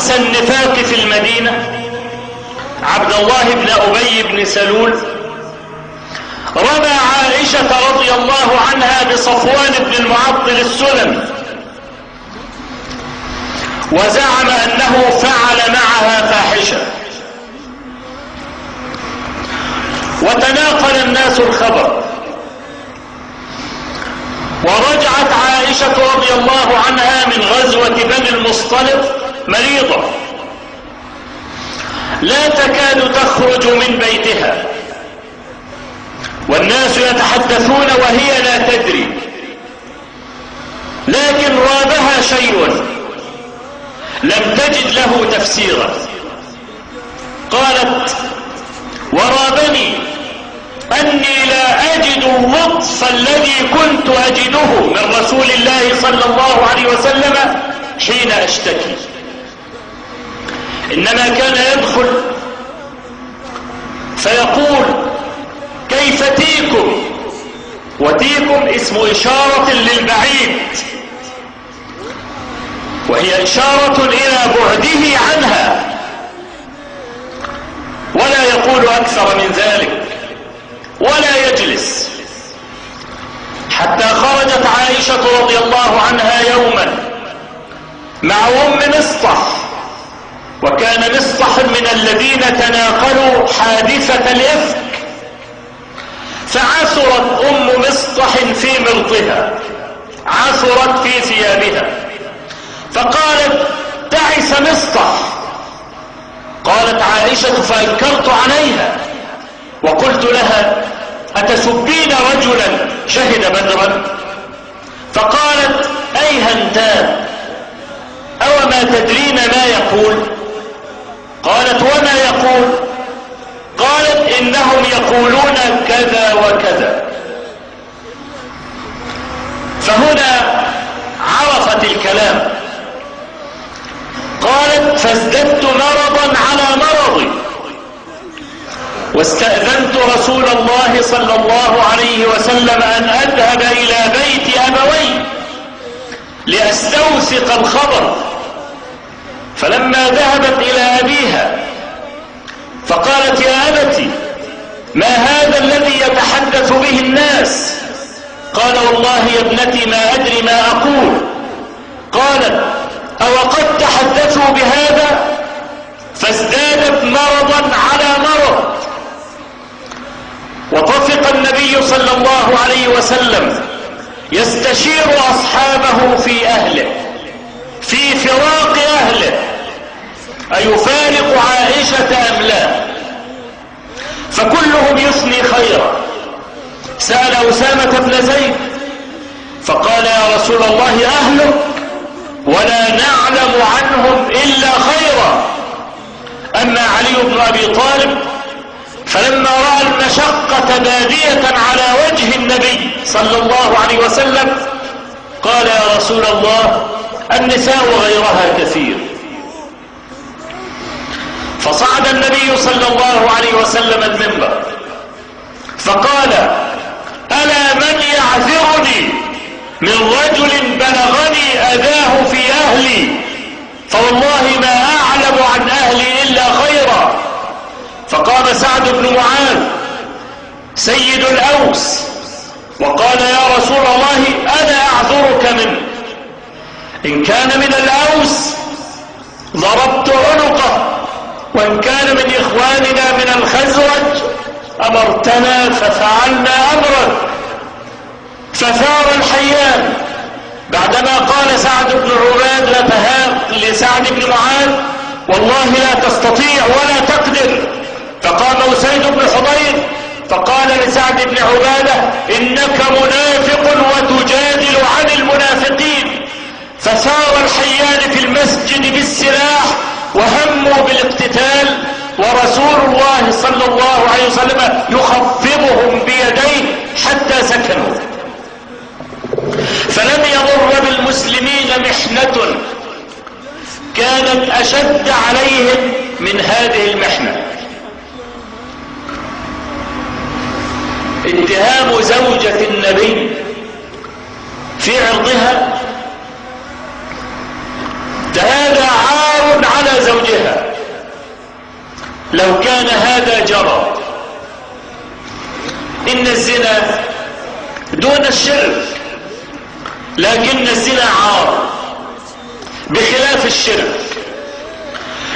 رأس النفاق في المدينة عبد الله بن أبي بن سلول رمى عائشة رضي الله عنها بصفوان بن المعطل السلمي، وزعم أنه فعل معها فاحشة، وتناقل الناس الخبر، ورجعت عائشة رضي الله عنها من غزوة بني المصطلق مريضة لا تكاد تخرج من بيتها، والناس يتحدثون وهي لا تدري، لكن رابها شيء لم تجد له تفسيرا. قالت: ورابني أني لا أجد اللطف الذي كنت أجده من رسول الله صلى الله عليه وسلم حين أشتكي، إنما كان يدخل فيقول: كيف تيكم؟ وتيكم اسم إشارة للبعيد، وهي إشارة إلى بعده عنها، ولا يقول أكثر من ذلك ولا يجلس. حتى خرجت عائشة رضي الله عنها يوما مع مصطح، وكان مصطح من الذين تناقلوا حادثة الإفك، فعثرت مصطح في مرضها، عثرت في ثيابها، فقالت: تعس مصطح. قالت عائشة فأنكرت عليها وقلت لها: أتسبين رجلا شهد بدرا؟ فقالت: أيهنتان، أو ما تدرين ما يقول؟ قالت: وما يقول؟ قالت: إنهم يقولون كذا وكذا. فهنا عرفت الكلام. قالت: فازددت مرضا على مرضي، واستأذنت رسول الله صلى الله عليه وسلم أن أذهب إلى بيت أبوي لأستوثق الخبر. فلما ذهبت إلى أبيها فقالت: يا أبتي، ما هذا الذي يتحدث به الناس؟ قال: والله يا ابنتي ما أدري ما أقول. قالت: أو قد تحدثوا بهذا؟ فازدادت مرضا على مرض. وطفق النبي صلى الله عليه وسلم يستشير أصحابه في أهله، في فراق أهله، أيفارق عائشة أم لا؟ فكلهم يثني خيرا. سأل أسامة بن زيد فقال: يا رسول الله أهلك ولا نعلم عنهم إلا خيرا. أما علي بن أبي طالب فلما رأى المشقة بادية على وجه النبي صلى الله عليه وسلم قال: يا رسول الله النساء غيرها كثير. فصعد النبي صلى الله عليه وسلم المنبر فقال: ألا من يعذرني من رجل بلغني أذاه في أهلي، فوالله ما أعلم عن أهلي إلا خيرا. فقام سعد بن معاذ سيد الأوس وقال: يا رسول الله أنا أعذرك منه، إن كان من الأوس ضربت عنقه، وإن كان من إخواننا من الخزرج أمرتنا ففعلنا أمرك. فثار الحيان بعدما قال سعد بن عباد لسعد بن معاذ: والله لا تستطيع ولا تقدر. فقام أسيد بن حضير فقال لسعد بن عبادة: إنك منافق وتجادل عن المنافقين. فثار الحيان في المسجد بالسلاح وهموا بالاقتتال، ورسول الله صلى الله عليه وسلم يخفضهم بيديه حتى سكنوا. فلم يمر بالمسلمين محنة كانت أشد عليهم من هذه المحنة. اتهام زوجة النبي في عرضها، هذا عار على زوجها. لو كان هذا جرى، إن الزنا دون الشرك، لكن الزنا عار بخلاف الشرك.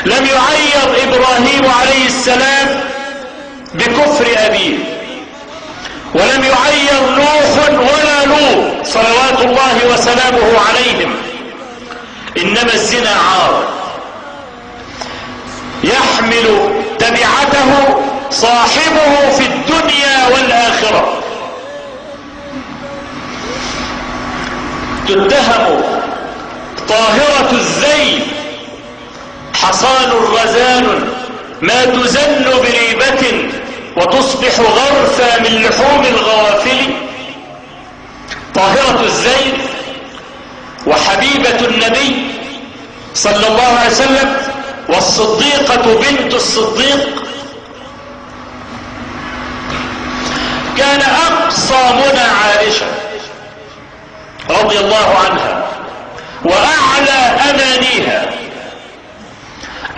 لم يعير إبراهيم عليه السلام بكفر أبيه، ولم يعير نوح ولا لوط صلوات الله وسلامه عليهم، إنما الزنا عار يحمل تبعته صاحبه في الدنيا والآخرة. تتهم طاهرة الزين حصان رزان ما تزن بريبة وتصبح غرفا من لحوم الغوافل. طاهرة الزين وحبيبة النبي صلى الله عليه وسلم والصديقة بنت الصديق كان أقصى منى عائشة رضي الله عنها وأعلى أمانيها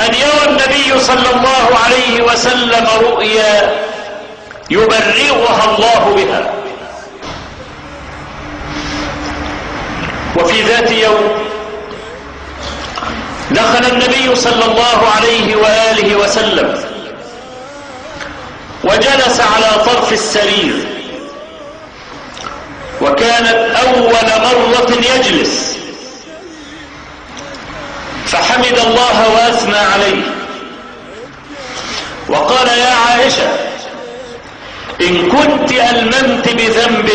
أن يرى النبي صلى الله عليه وسلم رؤيا يبرئها الله بها. وفي ذات يوم دخل النبي صلى الله عليه وآله وسلم وجلس على طرف السرير، وكانت أول مرة يجلس، فحمد الله وأثنى عليه وقال: يا عائشة، إن كنت ألممت بذنب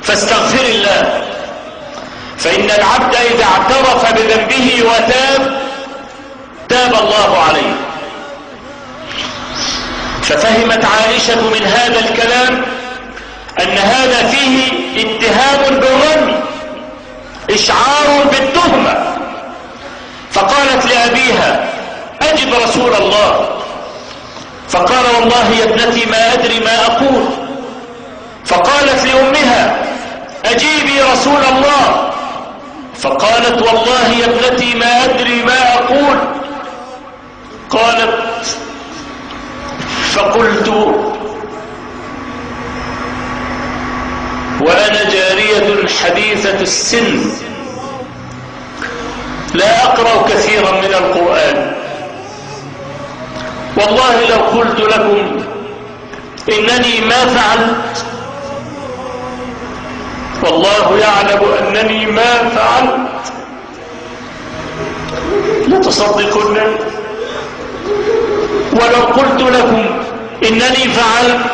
فاستغفر الله، فإن العبد إذا اعترف بذنبه وتاب تاب الله عليه. ففهمت عائشة من هذا الكلام أن هذا فيه اتهام بالرمي، إشعار بالتهمة، فقالت لأبيها: أجب رسول الله. فقال: والله يا ابنتي ما أدري ما أقول. فقالت لأمها: أجيبي رسول الله. فقالت: والله يا ابنتي ما أدري ما أقول. قالت: فقلت وأنا جارية حديثة السن لا أقرأ كثيرا من القرآن، والله لو قلت لكم إنني ما فعلت، والله يعلم أنني ما فعلت، لتصدقنني، ولو قلت لكم إنني فعلت،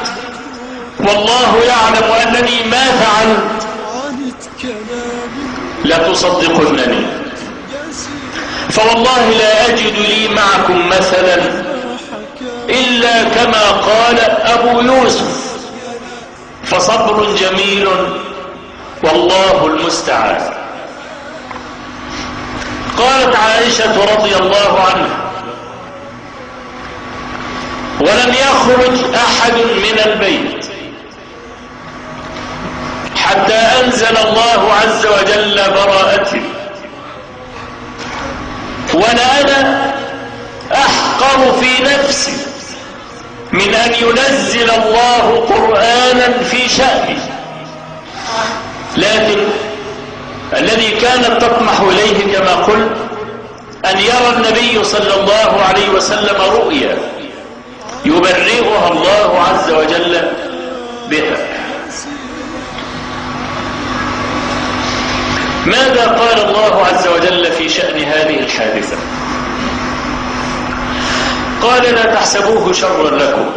والله يعلم أنني ما فعلت، لتصدقنني. فوالله لا أجد لي معكم مثلا إلا كما قال أبو يوسف، فصبر جميل والله المستعان. قالت عائشة رضي الله عنها: ولم يخرج أحد من البيت حتى أنزل الله عز وجل براءتي، وأنا أحقر في نفسي من أن ينزل الله قرآنا في شأني، لكن الذي كانت تطمح إليه كما قلت أن يرى النبي صلى الله عليه وسلم رؤيا يبرئها الله عز وجل بها. ماذا قال الله عز وجل في شأن هذه الحادثة؟ قال: لا تحسبوه شرا لكم،